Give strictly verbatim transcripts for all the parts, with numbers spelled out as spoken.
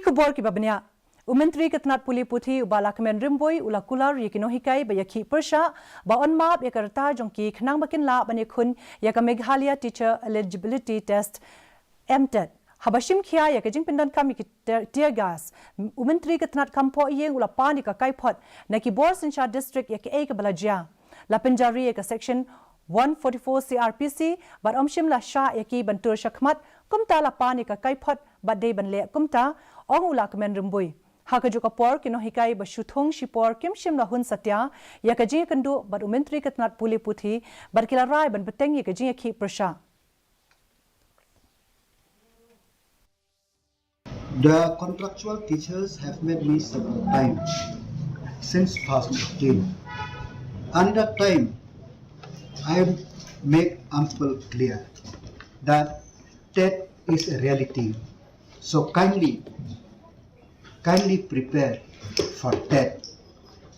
Khubor kiba bniah. U Myntri ka tnat pule puthi u Bah Lahkmen Rymbui u la kular ïa ki nonghikai ba ïakhih pyrshah ba yn map ïa ka rta jong ki khnang ba kin lah ban ïakhun ïa ka Meghalaya Teacher Eligibility Test, MTET. Haba shim khia ïa ka jingpyndonkam ïa ki tear, tear gas, u Myntri ka tnat kam poh ïing u la pan ïa ka kaiphod na ki bor synshar district ïa kaei kaba la jia. La pynjari ïa ka section one forty-four C R P C bad ym shym la shah ïa ki ban tur shakhmat, kumta la pan ïa ka kaiphod bad dei ban leh kumta, ong u Lahkmen Rymbui. Ha kajuh ka por ki nonghikai ba shu thung shipor kim shym la hun satia ïa ka jingïakynduh bad u Myntri ka tnat pule puthi bad ki la rai ban bteng ïa ka jingïakhih pyrshah. The contractual teachers have met me several times since first of June. And that time, I make ample clear that TET is a reality. So kindly, kindly prepare for TET,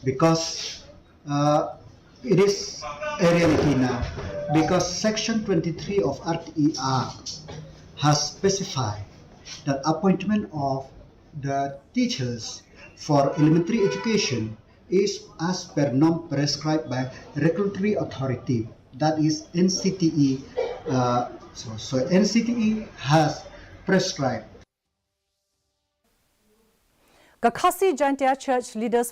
because uh, it is a reality now, because Section twenty-three of R T E R has specified that appointment of the teachers for elementary education is as per norm prescribed by regulatory authority, that is N C T E. Uh, so, so N C T E has prescribed. Ka Khasi Jaintia Church Leaders